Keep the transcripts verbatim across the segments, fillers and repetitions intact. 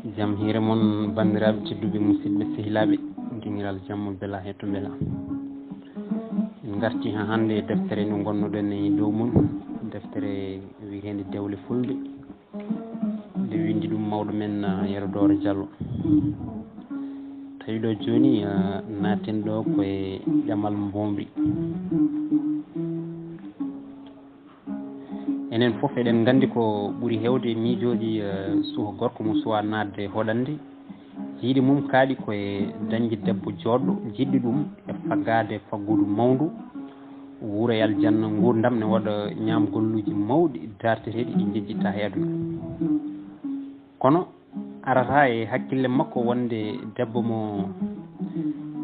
Jam hiire mon, banndiraaɓe tedduɓe, musidɓe sehilaaɓe, giñiral jamma bela he to bela. En ngarti haa hannde e deftere nde ngonnoɗen e dow mum, deftere wiyeteende Dewle Fulɓe, nde winndi ɗum mawɗo men, ah, Yero Dooro Jallo. Tawi ɗo jooni, ah, naaten ɗo ko e ƴamal mboomri. Enen fof eɗen nganndi ko ɓuri heewde miijooji, eh, suka gorko mo suwaa naatde hoɗande. Jiiɗi mum kaaɗi ko e dañde debbo jooɗɗo, jiɗɗo ɗum e faggaade faggudu mawndu, wuura e aljanna nguurndam, ne waɗa ñaamgolluuji mawɗi, daarteteeɗi, ɗi njejjittaa e aduna. Kono arata e hakkille makko wonde debbo mo,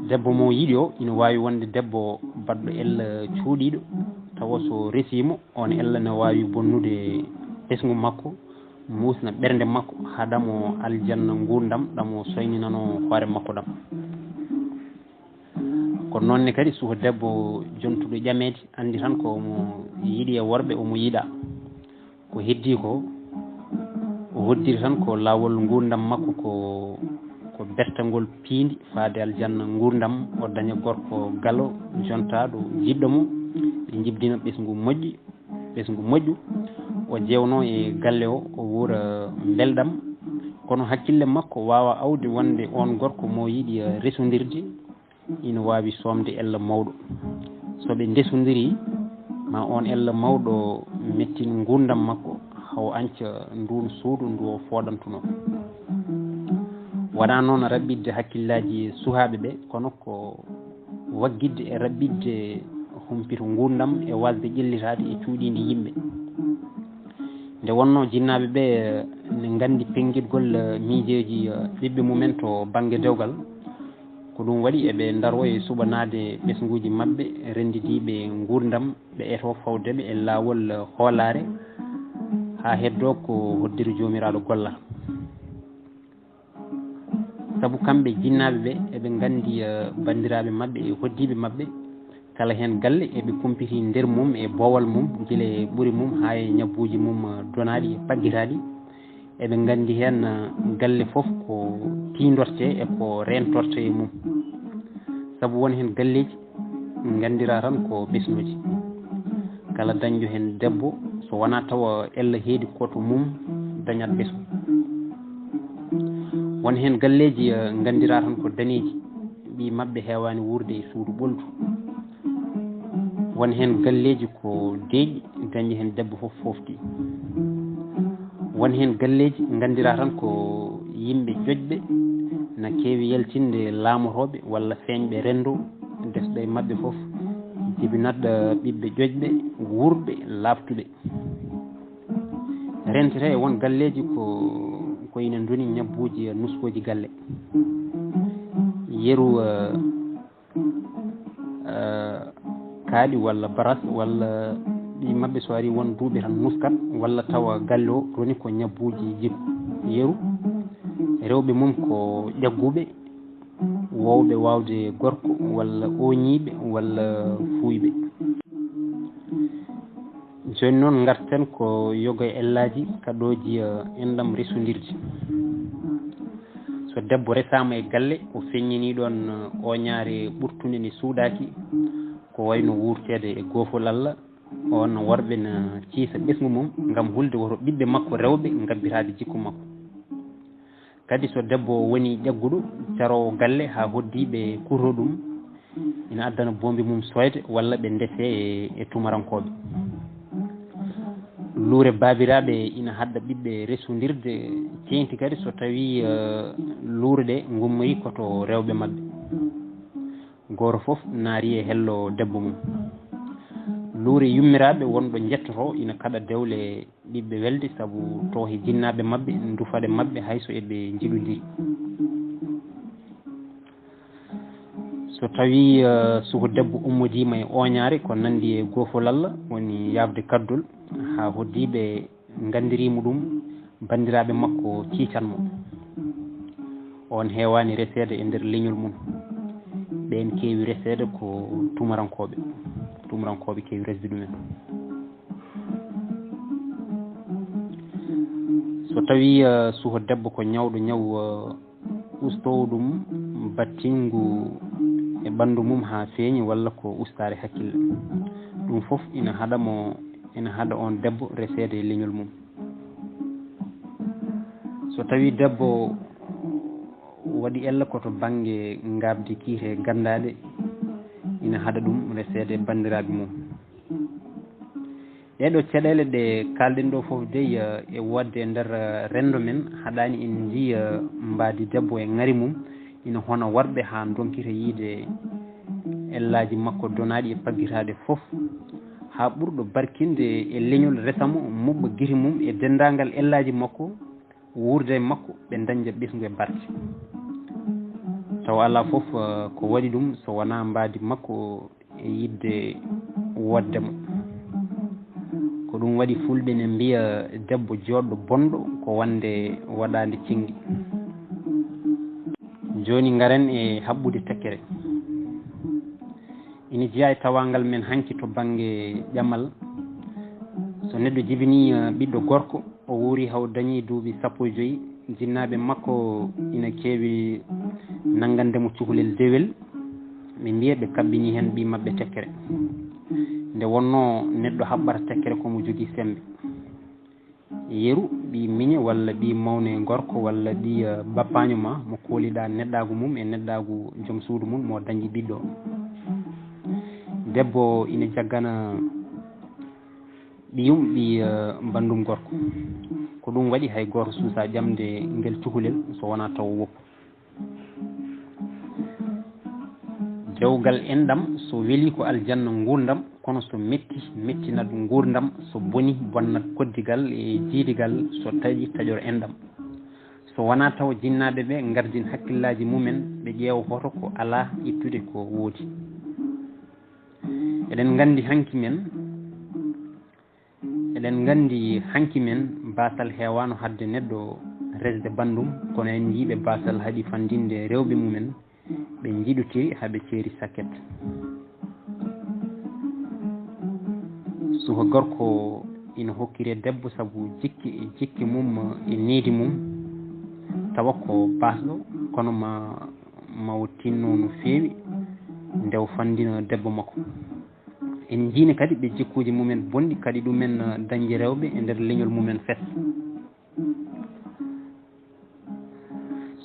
debbo mo yiɗi o ina waawi wonde debbo baɗɗo ella cuuɗiiɗo, tawa so resii mo, oon ella ne waawi bonnude ɓesngu makko, muusna ɓernde makko, haɗa mo aljanna nguurndam, ɗam o soyninanoo hoore makko ɗam. Ko noon ne kadi, suka debbo jontuɗo ƴameede, anndi tan ko omo yiɗi e worɓe, omo yiɗaa. Ko heddii ko, o hoddiri tan ko laawol nguurndam makko, ko, ko bertagol piindi faade aljanna nguurndam, o daña gorko galo jontaaɗo jiɗɗo mo, ɓe njibdina ɓesngu moƴƴi, ɓesngu moƴƴu, o jeewnoo e galle o, o wuura mbelɗam. Kono hakkille makko waawa awde wonde oon gorko mo yiɗi, eh, resondirde, ina waawi soomde ella mawɗo. So ɓe ndesondirii, ma oon ella mawɗo mettin nguurndam makko, haa o añca nduun suudu ndu o fooɗantunoo. Wonaa noon raɓɓiɗde hakkillaaji sukaaɓe ɓe, kono ko waggitde e raɓɓiɗde humpito nguurndam e waasde ƴellitaade e cuuɗiinde yimɓe. Nde wonnoo jinnaaɓe ɓe ne nganndi penngitgol miijeeji ɓiɓɓe mumen to bannge dewgal, ko ɗum waɗi eɓe ndaroo e suɓanaade ɓesnguuji maɓɓe renndidiiɓe nguurndam, ɓe etoo fawde ɓe e laawol hoolaare haa heddoo ko hoddiri Joomiraaɗo golla. Sabu kamɓe jinnaaɓe ɓe, eɓe nganndi, eh, banndiraaɓe maɓɓe e hoɗdiiɓe maɓɓe, kala heen galle eɓe kumpiti nder mum e boowal mum, gila e ɓuri mum haa e ñabbuuji mum, eh, donaaɗi e paggitaaɗi. Eɓe nganndi heen, eh, galle fof ko tiindortee e ko reentortee e mum. Sabu won heen galleeji nganndiraa tan ko ɓesnguuji. Kala dañɗo heen debbo, so wonaa tawa ella heedi koto mum, dañat ɓesngu. Won heen galleeji, eh, nganndiraa tan ko daneeji, ɓiy maɓɓe heewaani wuurde e suudu ɓoldu. Won heen galleeji ko deeƴi, dañɗo heen debbo fof foofti. Won heen galleeji nganndiraa tan ko yimɓe ƴoƴɓe, na keewi yaltinde laamotooɓe walla feeñɓe renndo, desɗo e maɓɓe fof jibinat ɓiɓɓe ƴoƴɓe, wuurɓe, laaɓtuɓe. Rentete e won galleeji ko, ko ina ndoni ñabbuuji e nuskooji galle. Yeru, eh, eh, kaaɗi walla baras walla ɓiy maɓɓe so ari won duuɓi tan nuskat walla tawa galle o roni ko ñabbuuji jikku. Yeru, rewɓe mum ko ƴagguɓe, woowɓe waawde gorko walla ooñiiɓe walla fuuyɓe. Jooni noon ngarten ko yoga e ellaaji kaɗooji, eh, enɗam resondirde. So debbo resaama e galle, o feññinii ɗoon, eh, ooñaare ɓurtunde nde suuɗaaki, ko wayno wuurteede e goofol Alla, oon worɓe na ciisa ɓesngu mum ngam hulde woto ɓiɓɓe makko rewɓe ngabbitaade jikku makko. Kadi so debbo woni ƴagguɗo, caroowo galle haa hoɗdiiɓe kuurto ɗum, ina addana boombi mum sooyde walla ɓe ndesee e, e tumarankooɓe. Luure baabiraaɓe ina haɗa ɓiɓɓe resondirde, ceenti kadi so tawii, eh, luure ɗe ngummorii ko to rewɓe maɓɓe. Gooto fof naari e hello debbo mum. Luure yummiraaɓe wonɗo njettotoo ina kaɗa dewle ɓiɓɓe welde sabu toohi jinnaaɓe maɓɓe, ndufaɗe maɓɓe hay so eɓe njiɗondiri. So tawii, eh, suka debbo ummodiima e ooñaare ko nanndi e goofol Alla, woni yaafde kaddol, haa hoɗdiiɓe nganndirii mo ɗum, banndiraaɓe makko ciican mo. Oon heewaani reseede e nder leñol mum. Ɓeen keewi reseede ko tumarankooɓe. Tumarankooɓe keewi resde ɗumen. So tawii, eh, suho debbo ko ñawɗo ñaw, eh, ustoowo ɗum battinngu e ɓanndu mum haa feeñi, walla ko ustaare hakkille, ɗum fof ina haɗa mo, ina haɗa oon debbo reseede e leñol mum. So tawii debbo waɗi ella ko to bannge ngaabdi kiite ganndaaɗe, ina haɗa ɗum reseede banndiraaɓe mum. Ɗee ɗoo caɗeele ɗe kaalɗen ɗoo fof dey, eh, e woodde e nder, eh, renndo men, haɗaani en njiya mbaadi debbo e ŋari mum ina hona worɓe haa ndonkita yiyde ellaaji makko donaaɗi e paggitaaɗe fof, haa ɓurɗo barkinde e leñol resa mo, muɓɓa gite mum e denndaangal ellaaji makko, wuurda e makko, ɓe ndañda ɓesngu e barke. Tawa alaa fof, eh, ko waɗi ɗum so wonaa mbaadi makko e yiɗde woodde mo. Ko ɗum waɗi fulɓe ne mbiya, debbo jooɗɗo bonɗo ko wonde waɗaande cinngi. Jooni ngaren e haɓɓude tekkere. Ina jeyaa e tawaangal men hanki to bannge ƴamal. So neɗɗo jibinii, eh, ɓiɗɗo gorko, o wuuri haa o dañii duuɓi sappo e joy, jinnaaɓe makko ina keewi nanngande mo cukalel dewel. Ɓe mbiya ɓe kabbinii heen ɓiy maɓɓe tekkere. Nde wonnoo neɗɗo haɓɓata tekkere ko mo jogii semmbe. Yeru, ɓiy miñe walla ɓiy mawne gorko walla ɓiy, eh, bappaaño ma mo kooliɗaa neɗɗaagu mum e neɗɗaagu joom suudu mum mo dañi ɓiɗɗo. Debbo ina jaggana ɓiyum ɓiy, eh, banndum gorko. Ko ɗum waɗi hay gooto suusaa ƴamde ngel cukalel so wonaa taw woppu. Dewgal enɗam so weli ko aljanna nguurndam, kono so metti, mettinat nguurndam, so boni, bonnat koddigal e jiidigal, so taƴi, taƴor enɗam. So wonaa taw jinnaaɓe ɓe ngardin hakkillaaji mumen, ɓe ƴeewa hoto ko alaa ittude ko woodi. Eɗen nganndi hanki men, eɗen nganndi hanki men baasal heewaano haɗde neɗɗo resde banndum, kono en njiiɓe baasal haɗi fanndinde rewɓe mumen, ɓe njiɗotiri haa ɓe ceeri sakket. Suka gorko ina hokkiree debbo sabu jikke, jikke mum e needi mum, tawa ko baasɗo, kono ma, ma o tinno no feewi nde o fanndina debbo makko. En njiini kadi ɓe jikkuuji mumen bonɗi, kadi ɗumen, eh, dañde rewɓe e nder leñol mumen fes.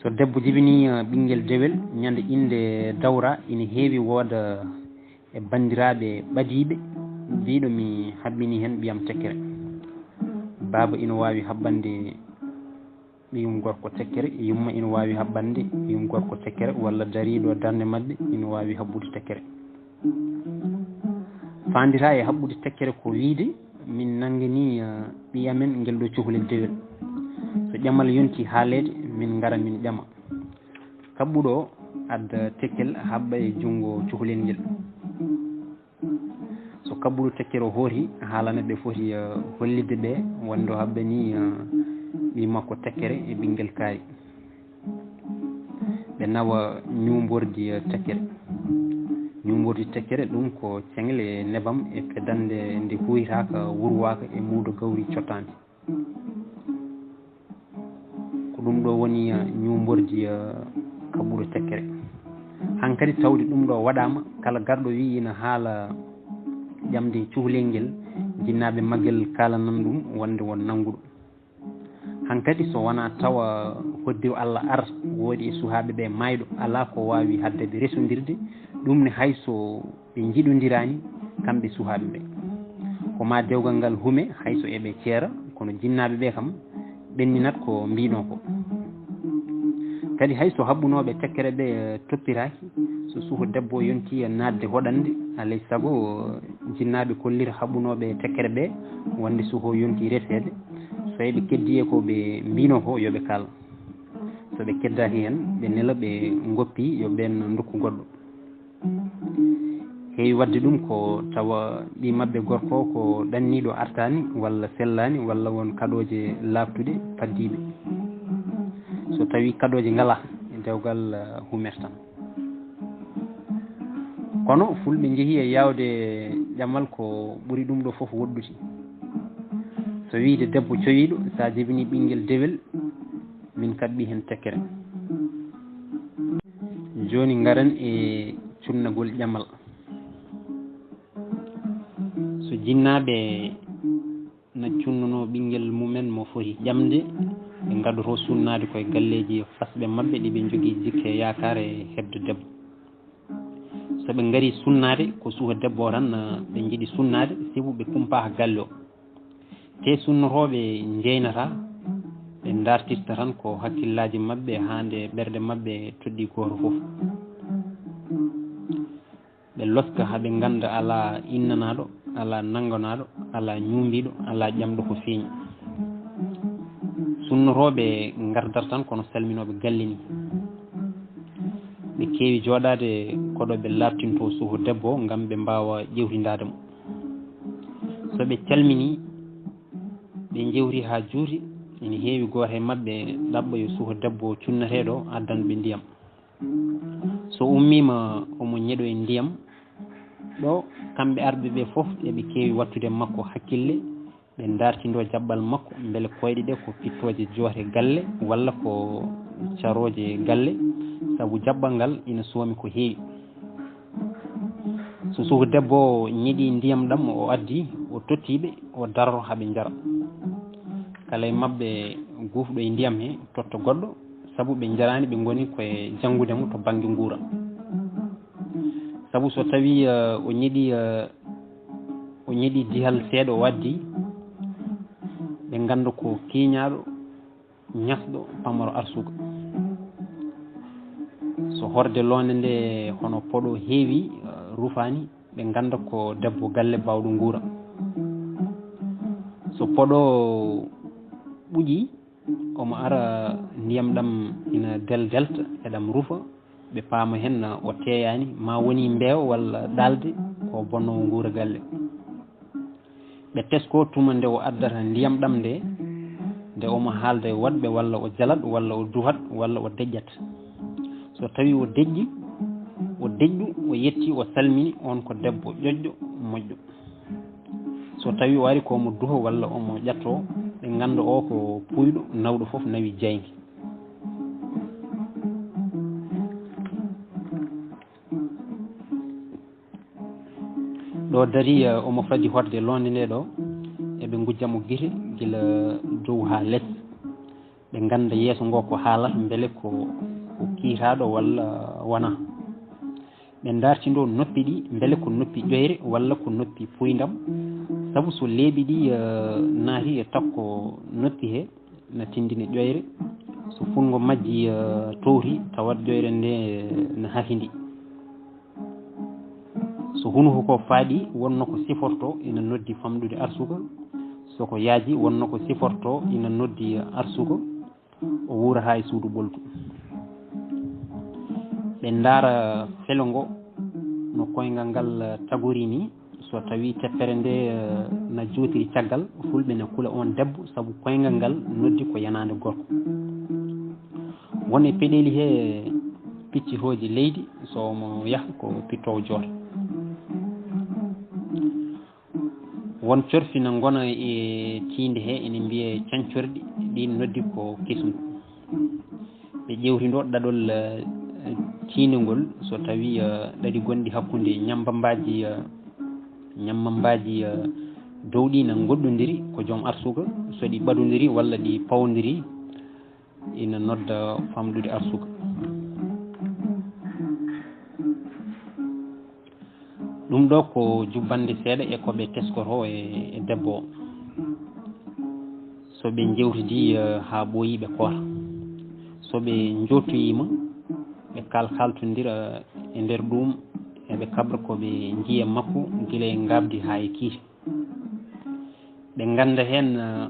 So debbo jibinii, eh, ɓinngel dewel, ñande innde dawra ina heewi wooda e banndiraaɓe ɓadiiɓe, biiɗo mi haɓɓinii heen ɓiyam tekkere. Baaba ina waawi haɓɓande ɓiyum gorko tekkere, yumma ina waawi haɓɓande ɓiyum gorko tekkere, walla dariiɗo darnde maɓɓe ina waawi haɓɓude tekkere. Faandiraa e haɓɓude tekkere ko wiyde, min nannganii, eh, ɓiy amen ngel ɗo cukalel dewel. So ƴamal yontii haaleede, min ngara min ƴama. Kaɓɓuɗo o adda tekkel haɓɓa e junngo cukalel ngel. So kaɓɓuɗo tekkere o hooti, haalana ɓe foti, eh, hollitde ɓe wonde o haɓɓanii, eh, ɓiy makko tekkere e ɓinngel kaari. Ɓe nawa ñuumbordi, eh, tekkere. Ñuumbordi tekkere ɗum ko ceŋle e nebam e fedannde nde huuytaaka, wurwaaka e muudo gawri cottaandi. Ko ɗum ɗo woni, eh, ñuumbordi, eh, kaɓɓuɗo tekkere. Hankadi tawde ɗum ɗo waɗaama, kala garɗo wiyi ina haala ƴamde cukalel ngel, jinnaaɓe maggel kaalanan ɗum wonde won nannguɗo. Hankadi so wonaa tawa hoddiro Allah ar woodi e suhaaɓe ɓe maayɗo, alaa ko waawi haɗde ɓe resondirde, ɗum ne hay so ɓe njiɗondiraani kamɓe suhaaɓe ɓe. Ko ma dewgal ngal hume hay so eɓe ceera, kono jinnaaɓe ɓe kam ɓenninat ko mbiinoo ko. Kadi hay so haɓɓunooɓe tekkere ɓe, eh, toppiraaki, so suho debbo yontii naatde hoɗande, alay sago, eh, jinnaaɓe kollira haɓɓunooɓe tekkere ɓe wonde suho yontii reseede. So eɓe keddii e ko ɓe mbiinoo ko, yo ɓe kaal. So ɓe keddaaki heen, ɓe nela ɓe ngoppi yo ɓeen ndokku goɗɗo. Heewi waɗde ɗum ko tawa ɓii maɓɓe gorko ko ɗanniiɗo artaani walla sellaani walla won kaɗooje laaɓtuɗe paddiiɓe. So tawii kaɗooje ngalaa, dewgal, eh, humertan. Kono fulɓe njehii e yaawde ƴamal ko ɓuri ɗum ɗo fof woɗɗude. So wiyde debbo cowiiɗo, so a jibinii ɓinngel dewel, min kaɓɓii heen tekkere. Jooni ngaren e cunnagol ƴamal. So jinnaaɓe na cunnunoo ɓinngel mumen mo foti ƴamde, ɓe ngadotoo sunnaade koye galleeji fasɓe maɓɓe ɗi ɓe njogii jikke yaakaare heɓde debbo. So ɓe ngarii sunnaade, ko suka debbo o tan, eh, ɓe njiɗi sunnaade, sibu ɓe kumpaaka galle o. Tee sunnotooɓe njeynataa, ɓe ndartirta tan ko hakkillaaji maɓɓe haa nde ɓerɗe maɓɓe toɗɗii gooto fof. Ɓe loska haa ɓe ngannda alaa innanaaɗo, alaa nannganaaɗo, alaa ñuumbiiɗo, alaa ƴamɗo ko feeñi. Sunnotooɓe ngardata tan kono salminooɓe galle ni. Ɓe keewi jooɗaade ko ɗo ɓe laaɓtintoo suka debbo o ngam ɓe mbaawa ƴeewtindaade mo. So ɓe calminii, ɓe njewti haa juuti, ene heewi gooto e maɓɓe ɗaɓɓa yo suka debbo o cunneteeɗo o addan ɓe ndiyam. So ummiima, omo ñeɗoo e ndiyam. Ɗo, kamɓe arɓe ɓe fof eɓe keewi wattude makko hakkille, ɓe ndartindoo jaɓɓal makko, mbele koyɗe ɗe ko pittooje joote galle walla ko carooje galle, sabu jaɓɓal ngal ina soomi ko heewi. So suka debbo o ñeɗii ndiyam ɗam o addi, o totti ɓe, o daroto haa ɓe njara. Kala e maɓɓe guufɗo e ndiyam he totta goɗɗo, sabu ɓe njaraani, ɓe ngoni ko e janngude mo to bannge nguura. Sabu so tawii, eh, o ñeɗii, eh, o ñeɗii dihal seeɗa o addi, ɓe ngannda ko kiiñaaɗo, ñasɗo, pamaro arsuka. So horde loonde nde hono poɗo heewi, eh, rufaani, ɓe ngannda ko debbo galle baawɗo nguura. So poɗo ɓuƴii, omo ara ndiyam ɗam ina del-, delta, eɗam rufa, ɓe paama heen o teeyaani, ma wonii mbeewa walla ɗaalde ko bonnoowo nguura galle. Ɓe teskoo tuma nde o addata ndiyam ɗam nde, nde omo haalda e woɗɓe walla o jalat walla o duhat walla o deƴƴat. So tawii o deƴƴi, o deƴƴu, o yetti, o salmini, oon ko debbo ƴoƴƴo, moƴƴo. So tawii o ari ko omo duha walla omo ƴattoo, ɓe ngannda o ko puuyɗo, nawɗo fof nawi jaynge. Ɗo darii, eh, omo fadi horde loonde nde ɗo, eɓe ngujja mo gite gila dow haa les. Ɓe ngannda yeeso ngo ko haalata, mbele ko, ko kiitaaɗo walla wonaa. Ɓe ndartindoo noppi ɗi, mbele ko noppi ƴoyre walla ko noppi puuyndam. Sabu so leeɓi ɗi, eh, naati e takko noppi he, na tinndini ƴoyre. So fuɗngo majji, eh, towti, tawat ƴoyre nde, eh, na hafindi. So hunuko ko faaɗi, wonno ko siforto ina noddi famɗude arsuka. So ko yaaji, wonno ko siforto ina noddi arsuka. O wuura haa e suudu ɓoltu. Ɓe ndaara felo ngo no koyngal ngal tagorii ni. So tawii teppere nde, eh, na juutiri caggal, fulɓe na kula oon debbo, sabu koyngal ngal noddi ko yanaande gorko. Won e peɗeeli he piccitooji leydi, so omo yaha ko pittoowo jooto. Won corfi na ngona e tiinde he, ene mbiyee cancorɗi, ɗin noddi ko kesum. Ɓe ƴeewtindoo ɗaɗol, eh, tiinde ngol, so tawii, eh, ɗaɗi gonɗi hakkunde ñambambaaji, eh, ñambambaaji, eh, dow ɗi na ngoɗɗondiri, ko joom arsuka, so ɗi ɓadondiri walla ɗi pawondiri, ina nodda famɗude arsuka. Ɗum ɗo ko jubbannde seeɗa e ko ɓe teskotoo e, e debbo o. So ɓe njewtidii, eh, haa ɓooyi, ɓe koota. So ɓe njootoyiima, ɓe kaalkaaltondira e nder ɗuum, eɓe kaɓra ko ɓe njiyi e makko gila e ngaabdi haa e kiite. Ɓe ngannda heen, eh,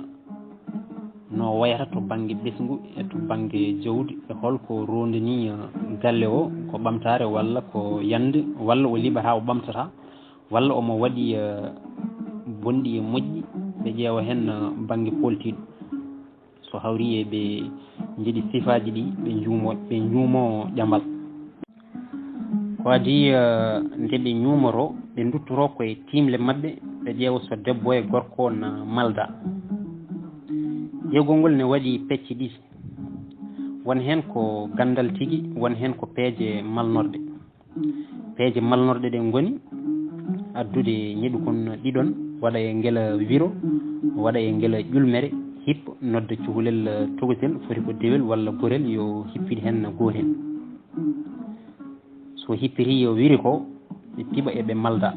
no o wayata to bannge ɓesngu e to bannge jawdi, e hol ko roondanii, eh, galle o, ko ɓamtaare walla ko yande, walla o liɓata o ɓamtataa, walla omo waɗi, eh, bonɗi e moƴƴi, ɓe ƴeewa heen, eh, bannge pooltiiɗo. So hawri e ɓe njiɗi sifaaji ɗi, ɓe njuumo, ɓe njuumo ƴambal. Ko adii, eh, nde ɓe njuumoroo, ɓe nduttoroo ko e tiimle maɓɓe, ɓe ƴeewa so debbo e gorko na malda. Yogol ngol ne waɗi pecce ɗiɗi. Won heen ko ganndal tigi, won heen ko peeje malnorɗe. Peeje malnorɗe ɗe ngoni addude ñeɗukon ɗiɗon, waɗa e ngela wiro, waɗa e ngela ƴulmere, hippa, nodda cukalel tokosel, foti ko dewel walla gorel, yo hippit heen gootel. So hippitii yo wiri ko, ɓe piɓa e ɓe malda.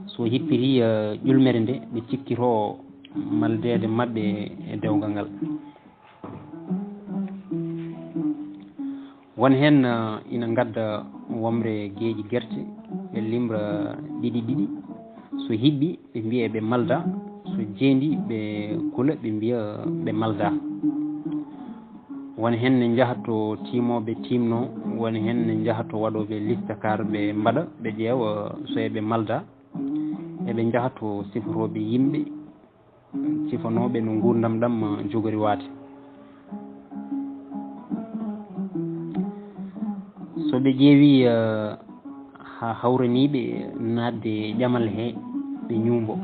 So hippitii, eh, ƴulmere nde, ɓe cikkitoo maldeede maɓɓe e dewgal ngal. Won heen, eh, ina ngadda womre geeƴi gerte, ɓe limra ɗiɗi ɗiɗi. So hiɓɓi, ɓe mbiya ɓe malda. So jeendi, ɓe kula, ɓe mbiya ɓe malda. Won heen ne njaha to tiimooɓe tiimnoo, won heen ne njaha to waɗooɓe liste kar ɓe mbaɗa, ɓe ƴeewa so eɓe malda. Eɓe njaha to sifotooɓe yimɓe, sifanooɓe no nguurndam ɗam jogori waade. So ɓe ƴeewii, eh, haa hawraniiɓe naatde ƴamal he, ɓe ñuumbo.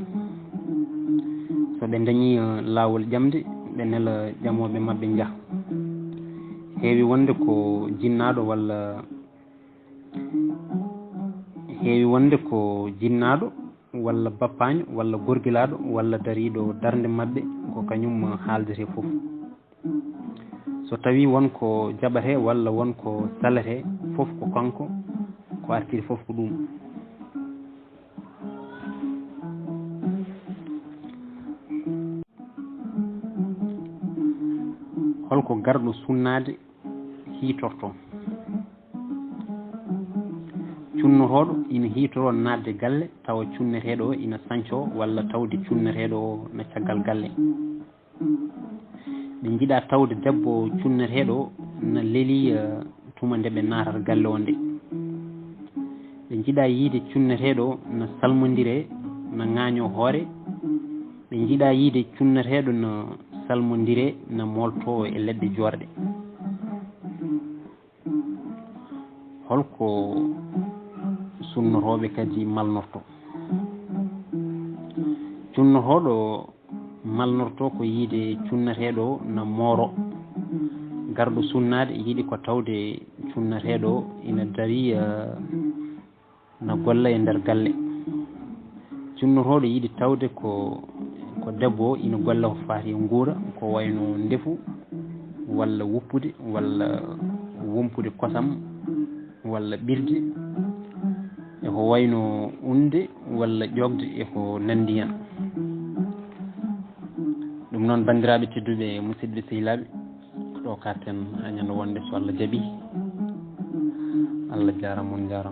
So ɓe ndañii, eh, laawol ƴamde, ɓe nela ƴamooɓe maɓɓe njaha. Heewi wonde ko jinnaaɗo walla, heewi wonde ko jinnaaɗo walla bappaanyo walla gorgilaaɗo walla dariiɗo darnde maɓɓe, ko kañum haaldetee fof. So tawii won ko jaɓatee walla won ko saletee, fof ko kanko, ko artiri fof ko ɗum. Holko garɗo sunnaade hiitortoo? Cunnotooɗo ina hiitoroo naatde galle, tawa cunneteeɗo o ina sañcoo, walla tawde cunneteeɗo o na caggal galle. Ɓe njiɗa tawde debbo cunneteeɗo na lelii, eh, tuma nde ɓe naatata galle o nde. Ɓe njiɗa yiide cunneteeɗo na salmondire, na ŋaañoo hoore. Ɓe njiɗa yiide cunneteeɗo na salmondire, na mooltoo e leɗɗe joorɗe. Holko sunnotooɓe kadi malnorto? Cunnotooɗo malnorto ko yiide cunneteeɗo na mooro. Garɗo sunnaade yiɗi ko tawde cunneteeɗo ina darii, eh, na golla e nder galle. Cunnotooɗo yiɗi tawde ko, ko debbo o ina golla ko faati e nguura, ko wayno ndefu, walla wuppude, walla wumpude kosam, walla ɓirde, e ko wayno unde, walla ƴoogde, e ko nanndi heen. Ɗum noon, banndiraaɓe tedduɓe, musidɓe sehilaaɓe, ko ɗo kaarten ñande wonde, so Allah jaɓi. Allah jaaraama, on njaaraama.